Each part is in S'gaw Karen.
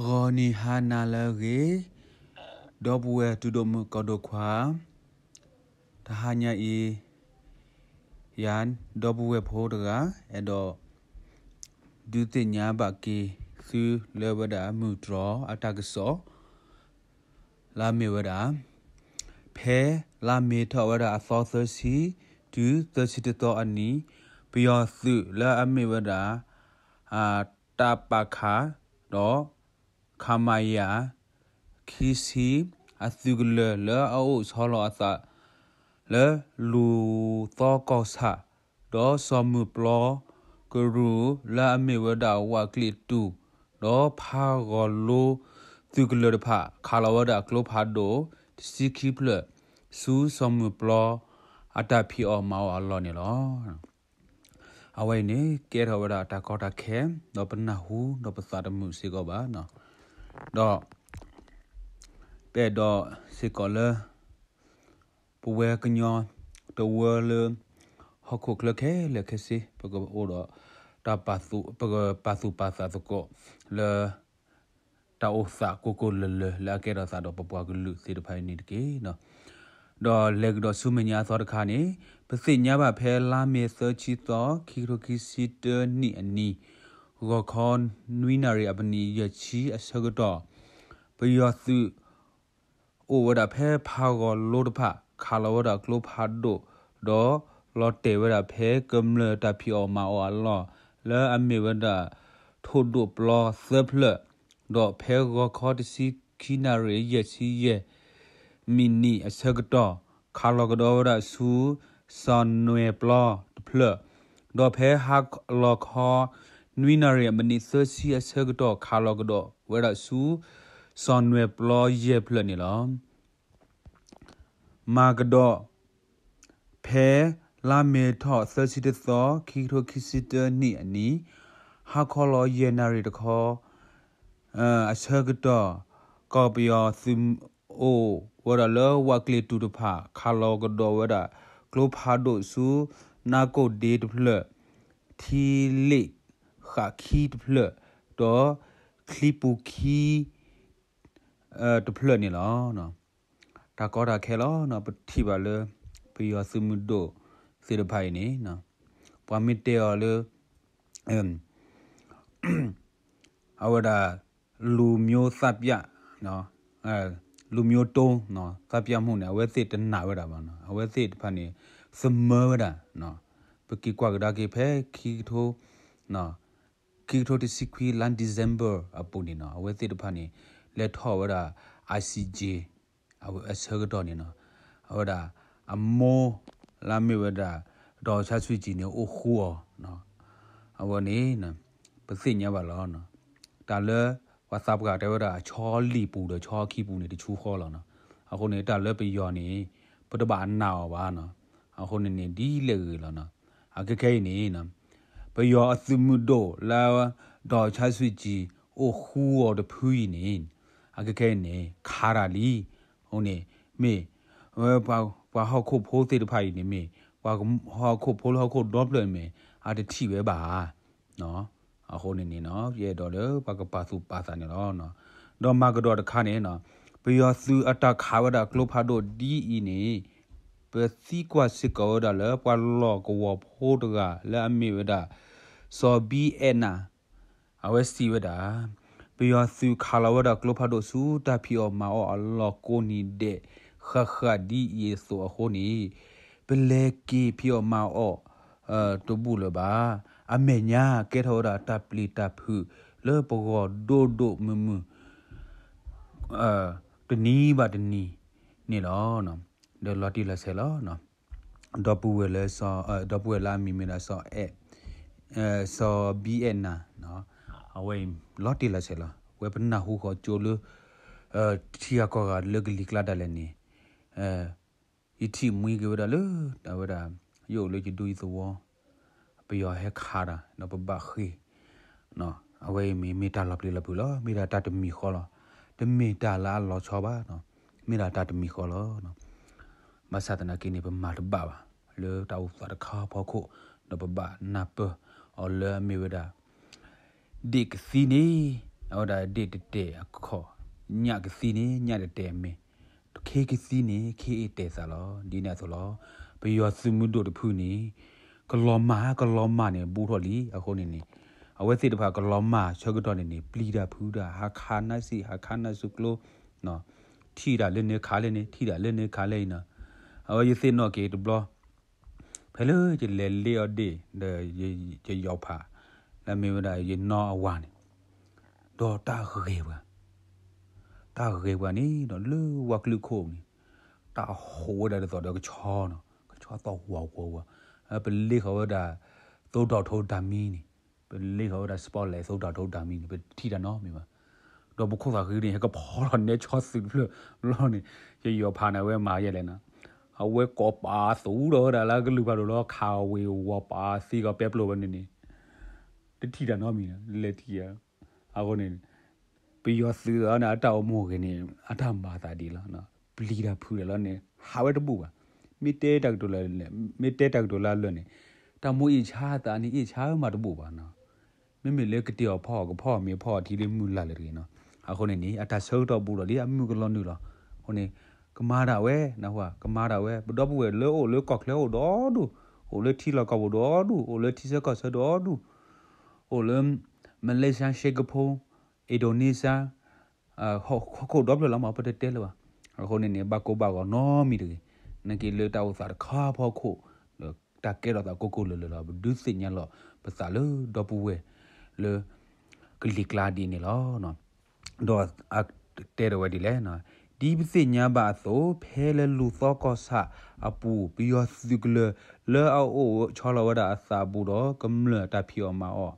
ဂီၤနံၤဟါနၤလၢအဂ့ၤ, ဒီပုၢ်ဝဲၢ်တုၤဒိၣ်မုၣ်ကီၢ်ဒိၣ်ခွါ, တဟါညါအံၤ, ယၤ, ဒီပုၢ်ဝဲၢ်ဖိတဂၤ, အဲၣ်ဒိး ဒုးသ့ၣ်ညါဘၣ်က့ၤသုလၢဝဲဒၣ်မုၢ်တြီၤအတၢ်ကစီၣ် လၢအမ့ၢ်ဝဲဒၣ် ဖဲလါမ့ၤထီၣ်ဝဲဒၣ်အသီသၢဆံ တုၤသၢဆံတသီအနံၤ, ပယီၤသုးလၢအမ့ၢ်ဝဲဒၣ် တၢ်ပာ်ခးဒီး ခမရ ခံဆံ အသုးကလၢၤလၢအအိၣ်ဆီလီၤအသး လၢလူၤသီကီၢ်ဆၣ် ဒီးစီၤမုၢ်ပျီကရူၢ် လၢအမ့ၢ်ဝဲဒၣ်ဝးကျံးတူၢ် ဒီးဖးဂီၤလိသုးကလၢၤတဖၣ် ခးလီၤဝဲဒၣ်ကျိဖးဒိၣ် တဆံခံဖျၢၣ် ဆူစီၤမုၢ်ပျီအတၢ်ဖံးအီၣ်မၤအီၣ်အလီၢ်န့ၣ်လီၤ. အဝဲအံၤန့ၣ် ကဲထီၣ်ဝဲဒၣ်တၢ်ကီတၢ်ခဲ ဒီးပနၢ်ဟူ ဒီးပသးတမုာ်စ့ၢ်ကီးဘၣ်, ဒီး ပအဲၣ်ဒိးစ့ၢ်ကီးလၢ ပဝဲကညီတဝၢလၢ ဟီၣ်ခိၣ်ချၢခဲလၢာ်ခဲဆ့ ပကအိၣ်ဒီး တၢ်ပာ်သူၣ်, ပကပာ်သူၣ်ပာ်သးသကိးလၢ တၢ်အိၣ်သးကိးကိးလၢၤလၢၤ လၢအကဲထီၣ်သးဒီးပပှၤကလုာ်သ့ၣ်တဖၣ်အံၤန့ၣ်တက့ၢ်. ဒီးလဲၤကဒီးဆူမဲာ်ညါအသီတခါန့ၣ်, ပသ့ၣ်ညါဘၣ်ဖဲလါမ့ၤသၢဆံသီ ခံကထိခံဆံတၢနံၣ်အနံၤ, ဂီၤခီနွံနၣ်ရံၣ်အမံးနံးယဲၢ်ဆံအဆၢကတီၢ်, ပယီၤသုး အိၣ်ဝဲဒၣ်ဖဲဖးဂီၤလိတဖၣ် ခးလီၤဝဲဒၣ်ကျိဖးဒိၣ်, ဒီးလီၤတဲာ်ဝဲဒၣ်ဖဲကမျၢၢ်တၢ်ဖံးအီၣ်မၤအီၣ်အလီၢ် လၢအမ့ၢ်ဝဲဒၣ် ထိၣ်ဒိၣ်ပျီသၢဖျၢၣ်, ဒီးဖဲဂီၤခီတဆံခံနၣ်ရံၣ်ယဲၢ်ဆံယဲၢ် မံးနံးအဆၢကတီၢ် ခးလီၤကဒီးဝဲဒၣ်ဆူ စီၤနွဲၣ်ပျီတဖျၢၣ်, ဒီးဖဲဟါလီၤခီ နွံနၣ်ရံၣ်အမံးနံးသၢဆံအဆၢကတီၢ် ခးလီၤကဒီးဝဲဒၣ်ဆူ စီၤနွဲၣ်ပျီယဲၢ်ဖျၢၣ်န့ၣ်လီၤ. မၤကဒီး ဖဲလါမ့ၤထီၣ်သၢဆံတသီ ခံကထိခံဆံတၢနံၣ်အနံၤ, ဟါခီလီၤယဲၢ်နၣ်ရံၣ်တခီ အဆၢကတီၢ်, ကီၢ်ပယီၤသုးအိၣ်ဝဲဒၣ်လၢဝးကျံးတူၢ်တဖၣ် ခးလီၤကဒီးဝဲဒၣ် ကျိဖးဒိၣ်ဆူ နါကိၣ်ဒ့တဖျၢၣ်, ထံလ့ၣ်ဃးခံတဖျၢၣ်, ဒီးချံပူၤခံ တဖျၢၣ်န့ၣ်လီၤ. တၢ်ကီတၢ်ခဲလီၤ ပထံၣ်ဘၣ်လၢ ပယီၤသုးမုၢ်ဒိၣ်သ့ၣ်တဖၣ်အံၤန့ၣ် ပှၤမ့ၢ်တဲအီၤလၢ အဝဲဒၣ် လူမျိုးသတ်ဖြတ်, လူမျိုးတုံးသတ်ဖြတ်မှုန့ၣ် အဝဲသ့ၣ်တနာ်ဝဲဒၣ်ဘၣ်နီၤ. အဝဲသ့ၣ်တဖၣ်န့ၣ် သမၢဝဲဒၣ်, ပက့ၤကွၢ်ကဒါက့ၤဖဲခံကထိ ခံကထိတဆံခွံလါ December အပူၤန့ၣ်နီၤ အဝဲသ့ၣ်တဖၣ်န့ၣ် လဲၤထီၣ်ဝဲဒၣ် ICJ အဆၢကတီၢ်န့ၣ်နီၤ, အဝဲဒၣ် အမိၢ်လၢအမ့ၢ်ဝဲဒၣ် ဒေါ်အောင်ဆန်းစုကြည်န့ၣ် အိၣ်ဃူအီၤ, အဝဲန့ၣ် ပသ့ၣ်ညါဘၣ်လီၤ. တၢ်လၢ ပှၤသးပှၢ်တဲဝဲဒၣ် ဆီလံာ်ပူၤဒီးဆီခံပူၤန့ၣ် တဆူဃီလီၤနီၤ. အဃိန့ၣ် တၢ်လၢပယီၤန့ၣ် ပတဘၣ်နာ်အီၤဘၣ်နီၤ. အဃိန့ၣ်န့ၣ် ဒ်လဲၣ်ဂ့ၤလီၤနီၤ. အခဲခဲအံၤန့ၣ် ပယီၤအသုးမုၢ်ဒိၣ်လၢ ဒေါ်အောင်ဆန်းစုကြည် အိၣ်ဃူအီၤတဖုအံၤန့ၣ် အခဲခဲအံၤန့ၣ် ခးတၢ်လံ. အဃိန့ၣ် မ့ၢ် ပှၤဟီၣ်ခိၣ်ဖိသ့ၣ်တဖၣ်အံၤန့ၣ်မ့ၢ် ပှၤဟီၣ်ခိၣ်ဖိလၢဟီၣ်ခိၣ်ဒီဖျၢၣ်န့ၣ်မ့ၢ် အတထံၣ်ဝဲဘၣ်ဧါ. အဃိန့ၣ်န့ၣ် ယအဲၣ်ဒိးလၢပှၤကပာ်သူၣ်ပာ်သးန့ၣ်လီၤ. ဒီးမၤကဒီးတခါန့ၣ် ပယီၤသုးအတၢ်ခးဝဲဒၣ်ကျိဖးဒိၣ်ဒ်အံၤန့ၣ် ပသံကွၢ်စ့ၢ်ကီးဝဲဒၣ်လၢပှၤလီၢ်ကဝီၤဖိတဂၤလၢအမ့ၢ်ဝဲဒၣ် စီၤဘံအဲၣ်နၤ အဝဲစံးဝဲဒၣ် ပယီၤသုးခးလီၤဝဲဒၣ်ကျိဖးဒိၣ်ဆူတၢ်ဖံးအီၣ်မၤအီၣ်အလီၢ်ကိးနံၤဒဲး ဃၣ်ဃၣ်ဒ်အံၤအသိးအဃိန့ၣ် ပလဲၤက့ၤဖံးအီၣ်မၤအီၣ် တဘူၣ်လၢၤဘၣ်. အမဲာ်ညါကဲထီၣ်ဝဲဒၣ်တၢ်ပျံၤတၢ်ဖုးလၢပဂီၢ်ဒိၣ်ဒိၣ်မုၢ်မုၢ် တနံၤဘၣ်တနံၤန့ၣ်လီၤ. ဒီးလီၤတံၢ်လီၤဆဲးလီၤ. ဒီပုၢ်ဝဲၢ်လၢ ဒီပုၢ်ဝဲၢ်လၢအမံၤမ့ၢ်ဒၣ် စီၤဘံအဲၣ်နၤ အဝဲအံၤလီၤတံၢ်လီၤဆဲးလီၤ. ဝဲပနၢ်ဟူဃီၤကၠိလၢ ထံဂၤကီၢ်ဂၤလၢကလံၤကျါဒၣ်လဲာ်န့ၣ် ယထံၣ်မှံက့ၤဝဲဒၣ်လၢ တၢ်ဝဲဒၣ် ယအိၣ်လၢယဒူယသဝီ ပယီၤဟဲခးတၢ် ဒီးပဘၣ်ဃ့ၢ် အဝဲအံၤမ့ၢ်မ့ၢ်တၢ်လီၤပျံၤလီၤဖုးလီၤ. မ့ၢ်ဒၣ်တၢ်တမံၤဃီလီၤ. တမ့ၢ်တၢ်လၢအလီၤဆီဘၣ်. မ့ၢ်ဒၣ်တၢ်တမံၤဃီလီၤ. ဘၣ်ဆၣ်သနာ်က့န့ၣ် ပမၤတဘၣ်ဘၣ် လၢတၢ်အိၣ်သးတခါဖီခိၣ် ဒီးပဘၣ်နၢ်ပၢၢ်အီၤလၢအမ့ၢ်ဝဲဒၣ် ဒ့ၣ်ကသံန့ၣ် အဝဲဒၣ်ဒ့ၣ်တတဲာ်အခီၣ်, ညၣ်ကသံန့ၣ် ညၣ်တတဲာ်မဲာ်, ခ့ကသံန့ၣ် ခ့အ့ၣ်တဲာ်သးလီၤ. ဒ်န့ၣ်အသိးလီၤ. ပယီၤသုးမုၢ်ဒိၣ်တဖုန့ၣ် ကလီၤမၢ် ကလီၤမၢ်န့ၣ် ဘူးထီၣ်လံ. အဃိန့ၣ်န့ၣ် အဝဲသ့ၣ်တဖၣ်ကလီၤမၢ်ဆၢကတီၢ်န့ၣ်န့ၣ် ပျံၤတၢ်ဖုးတၢ် ဟးခးနါစံာ် ဟးခးနါစူၤကျိ ထံၣ်တၢ်လၢန့ၣ်ခးလၢန့ၣ် ထံၣ်တၢ်လၢန့ၣ်ခးလၢအံၤနီၤ. အဝဲယသ့ၣ်နီၣ်က့ၤတဘျီ ဖဲလၢယလဲၤလ့အီၤဒ့ၣ် ဒီးယယီၤဖး လၢမ့ၢ်ဝဲဒၣ်ယနီအဝၤန့ၣ် ဒီးတၢ်ဂဲၤပှၤ, တၢ်ဂဲၤပှၤန့ၣ်ဒီးလၢဝါကျုခိၣ်န့ၣ် တၢ်ဟူးဝဲဒၣ်ဒ်သိးဒီးကဆီနီၤ, ကဆီသီၣ်ဝီၤဝီၤဝီၤ, ပလ့ဃီၤဝဲဒၣ် သိဒိၣ်ထိတၢ်မံန့ၣ်, ပလ့ဃီၤဝဲဒၣ် spotlight သိဒိၣ်ထိတၢ်မံန့ၣ် ပတထံၣ်တၢ်နီတမံၤဘၣ်. ဒီးပခိၣ်သးဃံန့ၣ် ဟဲကဖီလီၤနဲဆီသုးတဖျၢၣ်လီၤန့ၣ် ယယီၤဖးန့ၣ် အဝဲမၤယဲလဲၣ်နီၤ, အဝဲကိးပာ်သူဒီးဝဲဒၣ်လၢကလုၢ်ဖးဒိၣ်လီၤ ခးဝ့ၤဝီၤပာ်သံကီးပဲပျိဝဲန့ၣ်န့ၣ် တထံၣ်တၢ်နီတမံၤ လဲၤထံၣ်ဧါ. အဃိန့ၣ် ပယီၤသုးအန့ၣ် အတၢ်အိၣ်မူဂ့ၤန့ၣ် အတၢ်မၤသးဒ်လီၤ. ပျံၤတၢ်ဖုးတၢ်လီၤန့ၣ် ဟးဝဲတဘူၣ်ဘၣ်. မ့ၢ်တဲတၢ်ကတိၤလၢ မ့ၢ်တဲတၢ်ကတိၤလၢအလၢာ်န့ၣ် တၢ်မိၣ်အ့ၣ်ဆါသးန့ၣ် အ့ၣ်ဆါမးတဘူၣ်ဘၣ်နီၤ. မ့မ့ၢ်လၢကတဲာ်အီၤဖီအီၣ်ကဖီအီၣ်မ့ၤဖီအီၣ်ထံလၢမုၢ်လၢ်လၢာ်တဂ့ၤနီၤ. အဃိန့ၣ်န့ၣ် အတၢ်ဆၢကတီၢ်ဘူးဒီးလံ အမုၢ်ကလီၤနုာ်လီၤ. အဃိန့ၣ် ကမၤဒၣ်ဝဲ နၢ်ဟူဧါ, ကမၤဒၣ်ဝဲ ပဒီပုၢ်ဝဲၢ်လၢအိၣ်လၢကီၢ်ချၢအိၣ်ဒီဒူၣ်, အိၣ်လၢထံလီၢ်ကီၢ်ပူၤဒီဒူၣ်, အိၣ်လၢထံဆၢကီၢ်ဆၢဒီဒူၣ်, အိၣ်လၢ Malaysia, Singapore, Indonesia, ဟီၣ်ခိၣ်ဒီဖျၢၣ်လီၤမး ပတတဲလၢၤဘၣ်. အဃိန့ၣ်န့ၣ် ဘၣ်ကိးဘၣ်ဂီၤနီတမံၤတဂ့ၤ, နာ်က့လၢတၢ်အိၣ်သးတခါဖီခိၣ် ဒီးတၢ်ကဲထီၣ်သးကိၢ်ကိၢ်လၢၤလၢၤလီၤ. ပဒုးသ့ၣ်ညါလီၤပသးလၢဒီပုၢ်ဝဲၢ်လၢ ကလံၤကျါဒ်န့ၣ်လီၤ. ဒီးအတဲဒၣ်ဝဲဒ်လဲၣ်, ဒ်ပသ့ၣ်ညါဘၣ်အသိး ဖဲလၢလူၤသီကီၢ်ဆၣ်အပူၤ ပယီၤသုးကလၢၤလၢအအိၣ်ဆီလီၤဝဲဒၣ်အသးဘူးဒီး ကမျၢၢ်တၢ်ဖံးအီၣ်မၤအီၣ်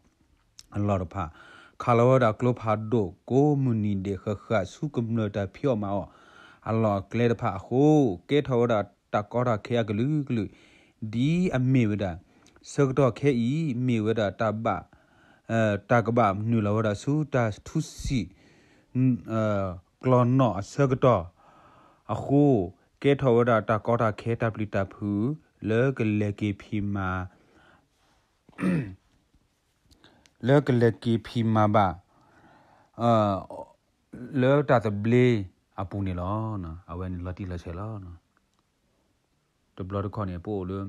အလီၢ်တဖၣ် ခးလီၤဝဲဒၣ်ကျိဖးဒိၣ်ကိးမုၢ်နံၤဒဲးဃၣ်ဃၣ်ဆူကမျၢၢ်တၢ်ဖံးအီၣ်မၤအီၣ် အလီၢ်အကျဲတဖၣ်အဃိ ကဲထီၣ်ဝဲဒၣ်တၢ်ကီတၢ်ခဲအကလုာ်ကလုာ် ဒ်အမ့ၢ်ဝဲဒၣ် ဆၢကတီၢ်ခဲအံၤ မ့ၢ်ဝဲဒၣ်တၢ်ဘၣ် တၢ်ကဘၣ်နုာ်လီၤဝဲဒၣ်ဆူတၢ်ထူစံာ် ကျီၢ်နီၣ်အဆၢကတီၢ်အဃိ ကဲထီၣ်ဝဲဒၣ်တၢ်ကီတၢ်ခဲတၢ်ပျံၤတၢ်ဖုး လၢကလဲၤက့ၤဖံးမၤ လၢကလဲၤက့ၤဖံးမၤဘၣ် လၢတၢ်သဘျ့အပူၤန့ၣ်လီၤ. အဝဲန့ၣ်လီၤတံၢ်လီၤဆဲးလီၤ. တဘျီတခီၣ်န့ၣ် ပအိၣ်လၢ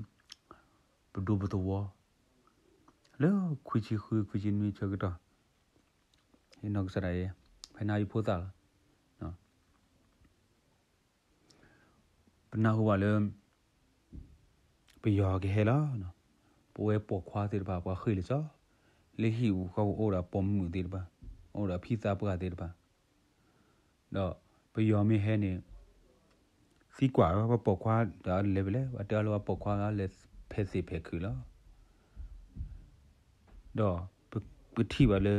ပဒူပသဝီ လၢခွံဆံဃု ခွံဆံနွံဆၢကတီၢ် ဟ့ၣ်နီၤကစၢ်ဒၣ်ယဲ ဖဲနၢ်ဟူဖိသၣ်လီၤ. ပနၢ်ဟူဘၣ်လၢ ပယီၤကဟဲလီၤ. ပဝဲပိာ်ခွါသ့ၣ်တဖၣ် ပှၤဃ့ၢ်လံာ်စီဆှံ လၢဟံၣ်ပူၤဃီပူၤ အိၣ်ဒီးပိာ်မုၣ်သ့ၣ်တဖၣ် အိၣ်ဒီးဖံသးပှၢ်သ့ၣ်တဖၣ် ဒီးပယီၤမ့ၢ်ဟဲန့ၣ် သံကွၢ်လီၤ ပှၤပိာ်ခွါတဂၤလဲၤဖဲလဲၣ်, ပှၤတဲအီၤလၢပှၤပိာ်ခွါတဂၤလဲၤဖဲသ့ၣ်ဖဲခုးလီၤ. ဒီးပထံၣ်ဘၣ်လၢ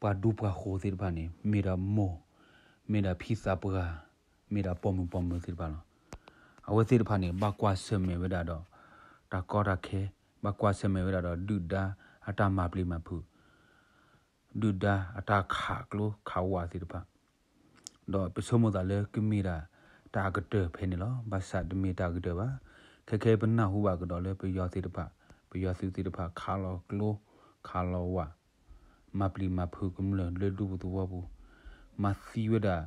ပှၤဒူပှၤဃိၤသ့ၣ်တဖၣ်န့ၣ် မ့ၢ်ဒၣ်မိၢ်, မ့ၢ်ဒၣ်ဖံသးပှၢ်, မ့ၢ်ဒၣ်ပိာ်မုၣ်ပိာ်မၢၤသ့ၣ်တဖၣ်လီၤ. အဝဲသ့ၣ်တဖၣ်န့ၣ် ဘၣ်ကွၢ်ဆၢၣ်မဲာ်ဝဲဒၣ်ဒီး တၢ်ကီတၢ်ခဲ, ဘၣ်ကွၢ်ဆၢၣ်မဲာ်ဝဲဒၣ်ဒီး ဒုၣ်ဒါအတၢ်မၤပျံၤမၤဖုး ဒုၣ်ဒါအတၢ်ခးကျိခးဝးသ့ၣ်တဖၣ်, ဒီးပဆိကမိၣ်သးလၢကမ့ၢ်ဒၣ်တၢ်အကတၢၢ်ဖဲန့ၣ်လီၤ. ဘၣ်ဆၣ်တမ့ၢ်တၢ်အကတၢၢ်ဘၣ်. ခဲခဲပနၢ်ဟူဘၣ်ကဒီးလၢပယီၤသ့ၣ်တဖၣ်, ပယီၤသုးသ့ၣ်တဖၣ် ခးလီၤကျိ, ခးလီၤဝး, မၤပျံၤမၤဖုးကမျၢၢ်လၢဒူပူၤသဝီပူၤ, မၤသံဝဲဒၣ်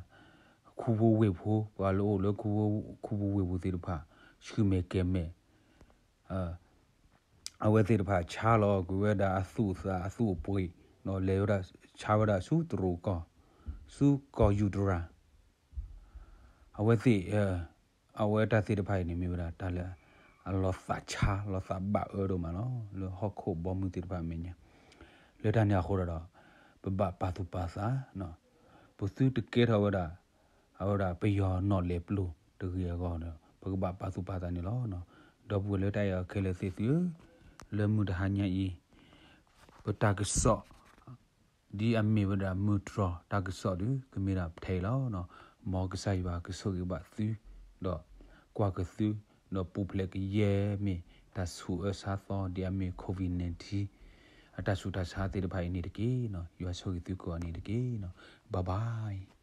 ခူဖိဝ့ၢ်ဖိ, ပှၤလၢအိၣ်လၢခူဖိဝ့ၢ်ပူၤသ့ၣ်တဖၣ်, ဆူၣ်မဲာ်ကဲၤမဲာ် အဝဲသ့ၣ်တဖၣ် ဆါလီၤကွံာ်ဝဲဒၣ်အသူၣ်အသးအသူၣ်အပှ့ၤ, ဒီးလဲၤဝဲဒၣ် ဆါဝဲဒၣ်ဆူတရူးကီၢ်, ဆူကီၢ်ယူၢ်တရၤ. အဝဲသ့ၣ်, အဝဲတၢ်သ့ၣ်တဖၣ်အံၤန့ၣ် မ့ၢ်ဝဲဒၣ်တၢ်လၢ အလီၤသးဆါ လီၤသးဘၣ်အၢဒိၣ်မးလီၤ လၢဟီၣ်ခိၣ်ဘီမုၢ်သ့ၣ်တဖၣ်အမဲာ်ညါ. လၢတၢ်န့ၣ်အဃိဒီး ပဘၣ်ပာ်သူၣ်ပာ်သး, ပသုတကဲထီၣ်ဝဲဒၣ် အဝဲဒၣ်ပယီၤနီၣ်လဲၤပျိတဂ့ၤအဂီၢ်ဒီး ပကဘၣ်ပာ်သူၣ်ပာ်သးန့ၣ်လီၤ. ဒီပုၢ်ဝဲၢ်လၢတၢ်အဲၣ်အီၤခဲလၢာ်သ့ၣ်သုဧၢ, လၢမုၢ်တဟါညါအံၤ ပတၢ်ကစီၣ် ဒ်အမ့ၢ်ဝဲဒၣ်မုၢ်တြီၤတၢ်ကစီၣ်ဒီး ကမ့ၢ်ဒၣ်ထဲအံၤလီၤ. မ်ကစၢ်ယွၤကဆိၣ်ဂ့ၤဘၣ်သု, ဒီးကွၢ်ကသု, ဒီးပူၤဖျဲးကယဲၢ်မ့ၢ်တၢ်ဆူးအၢဆါသီ ဒ်အမ့ၢ် COVID nineteen အတၢ်ဆူးတၢ်ဆါသ့ၣ်တဖၣ်အံၤန့ၣ်တက့ၢ်. ယွၤဆိၣ်ဂ့ၤသုကိးဂၤန့ၣ်တက့ၢ်. Bye bye.